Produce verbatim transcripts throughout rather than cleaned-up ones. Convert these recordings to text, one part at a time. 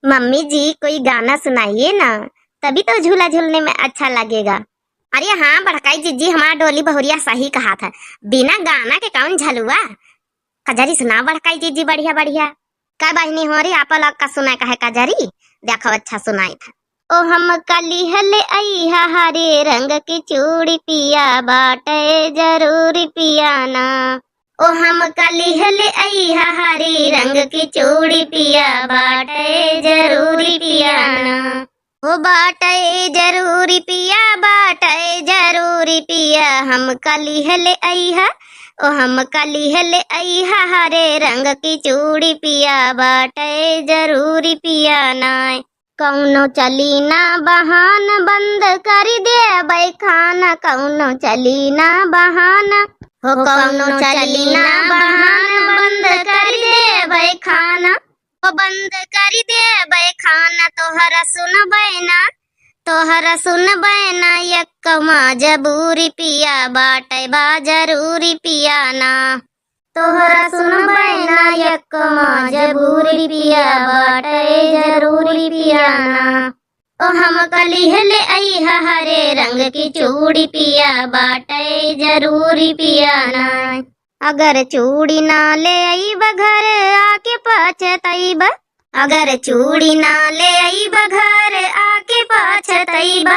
मम्मी जी, कोई गाना सुनाइए ना, तभी तो झूला झूलने में अच्छा लगेगा। अरे हाँ बड़काई जिज्जी, हमार डोली बहुरिया सही कहा था, बिना गाना के कौन झलुआ। कजरी सुना बड़काई जिज्जी, बढ़िया बढ़िया। का बहिनी हो रे, आप लोग का सुना का है कजरी? देखो अच्छा सुनाई था। ओ हम कलिहले अइहा हरे रंग की चूड़ी पिया, बाटे जरूरी पिया ना। ओ हम कलिहले अइहा हरे रंग की चूड़ी पिया, बाटे जरूरी पिया ना। ओ बाटे जरूरी पिया, बाटे जरूरी पिया, हम कलिहले अइहा। ओ हम कलिहले अइहा हरे रंग की चूड़ी पिया, बाटे जरूरी पिया ना। कौनो चली ना बहान, बंद करि देबै खाना, कौनो चली ना बहान। हो कौनो चली ना बहान, बंद करि देबै खाना। हो बंद करि देबै खाना, तोहरा सुनबै ना, तोहरा सुनबै ना, यक्को मजबूरी पिया, बाटे बा जरूरी पिया ना। तोहरा सुनबै ना यक्को मजबूरी पिया, बाटे जरूरी पिया ना। ओ हम कलिहले अइहा हरे रंग की चूड़ी पिया, बाटे जरूरी पिया ना। अगर चूड़ी ना ले अइब घर आके पछतइब, अगर चूड़ी ना ले अइब घर आके पछतइब।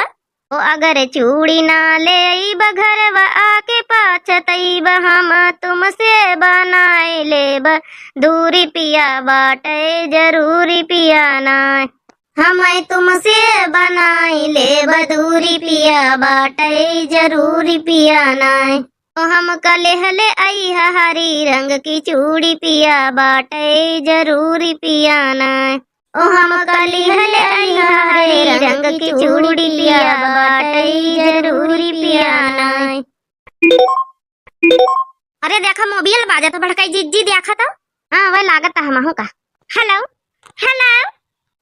ओ अगर चूड़ी ना ले अइब घरवा आके पछतइब, हम तुमसे बनाए लेब दूरी पिया, बाटे जरूरी पिया ना। हम तुमसे बनाए लेब दूरी पिया, बाटे जरूरी पिया ना। ओ हम कलिहले अइहा हरी रंग की चूड़ी पिया, बाटे जरूरी पिया ना। ओ हम कलिहले अइहा हरी रंग की चूड़ी पिया, बाटे जरूरी पिया ना। अरे देखा, मोबियल बाजत है, बड़काई जिज्जी देखा तो। हाँ, वह लागत है हमहू का। हेलो, हेलो,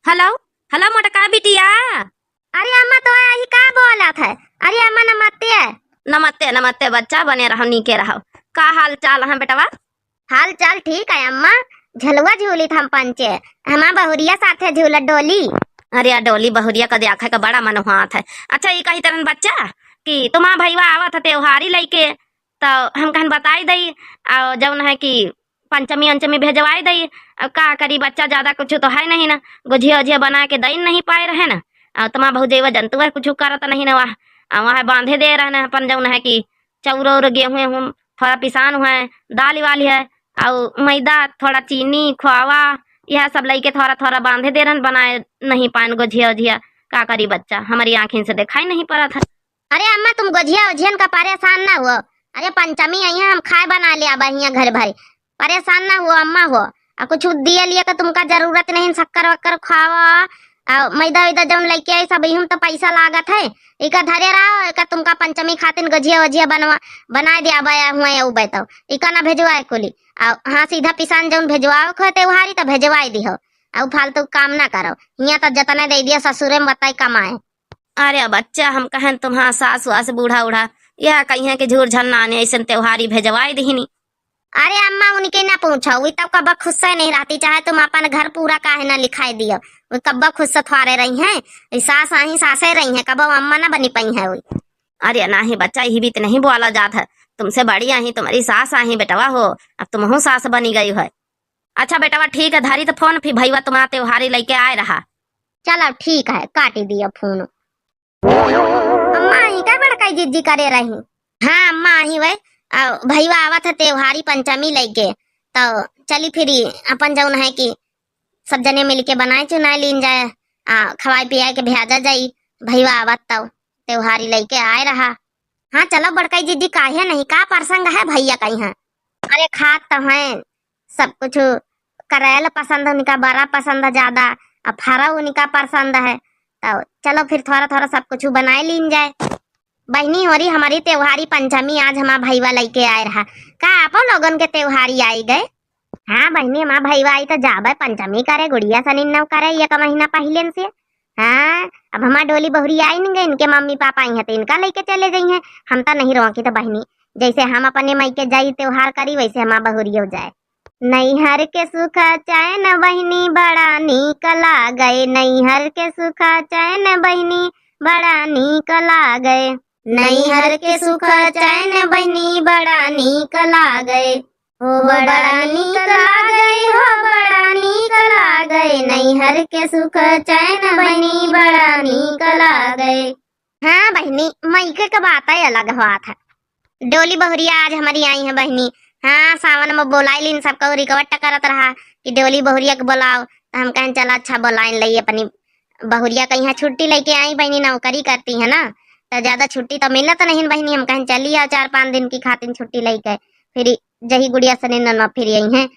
हेलो, हेलो, मोटका बिटिया। अरे अम्मा, तो यही का बोलत है? अरे अम्मा, नमस्ते। नमस्ते, नमस्ते बच्चा, बने रहो, नीके रहो। का हाल चाल है बेटवा? हाल चाल ठीक है अम्मा, झलुआ झूलित हम पंचे, हमार बहुरिया साथे झूलत डोली। अरे आ डोली बहुरिया का देखा का बड़ा मन हुआत है। अच्छा, ई कही तरन बच्चा कि तुम्हार भईवा आवत है त्योहारी लइके, तो हम कहन बताई दई, और जौन है कि पंचमी अंचमी भेजवाई दई। अब का करी बच्चा, ज्यादा कुछ तो है नहीं ना, गोझिया ओझिया बना के दई नहीं पाए रहे ना। और तुम्हार भौजैवा जंतु है, कुछ करत नहीं ना, वह, वह बांधे दे रहे ना अपन जौन है कि चौर और गेहूं, गेहूं थोड़ा पिसान हुआ है, दाल वाल है, और मैदा, थोड़ा चीनी, खोवा, यह सब लइके थोड़ा थोड़ा बांधे दे रहन, बनाए नहीं पाएन गोझिया ओझिया। का करी बच्चा, हमारी आँखिन से देखाई नहीं पड़त है। अरे अम्मा, तुम गोझिया ओझियन का परेशान ना हुआ। अरे पंचमी अइहैं, हम खाए बना ले अब हियाँ घर भरे। परेशान ना हुआ अम्मा हो, आ कुछ दिए लिए का तुमका जरूरत नहीं, शक्कर वक्कर खावा, आ मैदा वैदा जौन लइके आई सब, इहम तो पैसा लागत है, इका धरे रहो, इका तुमका पंचमी खातिन गोझिया ओझिया बनवा, बनाए दिया बया हुआ या उबे तो, इका ना भेजवाए कुली। आ हाँ, सीधा पिसान जौन भेजवाओ को त्योहारी तो भेजवाए दिहो, आ उ फालतू काम ना करो, हियाँ तो जतने दे दिया ससुरे में बताई कमाए। अरे बच्चा, हम कहन तुम्हार सास वास बूढ़ा उढ़ा, यह कहिए कि झूर झल नाने ऐसन त्योहारी भेजवाए दिहिनी। अरे अम्मा, उनके ना पूछो, वे तब कब्बा खुश से नहीं रहती, चाहे तुम अपन घर पूरा काहे ना लिखाए दियो, वे कब्बा खुश से थ्वारे रही हैं। ई सास आही सासे रही हैं, कब्बा अम्मा ना बनी पई हैं वे। अरे नाही बच्चा, यही बीत नहीं बोला जात है, तुमसे बड़ी आही, तुम्हारी सास आही बेटवा हो, अब तुमहू सास बनी गई है। अच्छा बेटवा ठीक है, धरी तो फोन, फिर भईवा तुम्हार त्योहारी लइके आए रहा। चलो ठीक है, काटी दियो फोन। अम्मा आही का बड़काई जिज्जी करे रही? हाँ अम्मा आही वै, आ, भईवा आवत है त्योहारी पंचमी लइके, तो चली फिरी अपन जौन है कि सब जने मिलके बनाए चुनाए लीन जाए, आ खवाए पियाए के भेजा जाई। भईवा आवत तो त्योहारी लइके आए रहा। हाँ चलो बड़काई जिज्जी, काहे नहीं, का प्रसंग है भईया कहीं है? अरे खात तो हैं, सब कुछ करेल पसंद है उनका, बरा पसंद है ज्यादा, अब फरा उनका पसंद है, तो चलो फिर थोड़ा थोड़ा सब कुछ बनाए लीन जाए। बहिनी होरी, हमारी त्योहारी पंचमी आज हमार भईवा लइके आए रहा, का आपो लोगन के त्योहारी आई गए? हाँ बहिनी, हमार भईवा आई तो जाबे पंचमी करे, गुड़िया सनिन्नव करे एक महीना पहिलेन से। हाँ, अब हमार डोली बहुरी आई नहीं गई, इनके मम्मी पापा आई हैं तो इनका लइके चले जइहैं, हम तो नहीं रोकी तो बहिनी, जैसे हम अपने मइके जाई त्योहार करी वैसे हमार बहुरियो जाए। नैहर के सुख चैन बहिनी बड़ा नीक लागे, नैहर के सुख चैन बहिनी बड़ा नीक लागे। नैहर के सुख चैन बहिनी बड़ा नीक लागे, हो बड़ा नीक लागे, हो बड़ा नीक लागे। नैहर के सुख चैन बहिनी बड़ा नीक लागे। हाँ बहिनी, मइके के बात है, अलग बात है। डोली बहुरिया आज हमरी आई हैं बहिनी। हाँ, सावन में बोलाई लीन, सबका request करत रहा कि डोली बहुरिया के बोलाओ, तो हम कहन चला अच्छा बोलाइन लई अपनी बहुरिया के यहाँ। छुट्टी लइके आई बहिनी, नौकरी करती है ना, तो ज्यादा छुट्टी तो मिलत नहीं बहिनी। हम कहन चली आओ चार पाँच दिन की खातिन छुट्टी लइके, फिर जही गुड़िया सने न, न फिर आई हैं।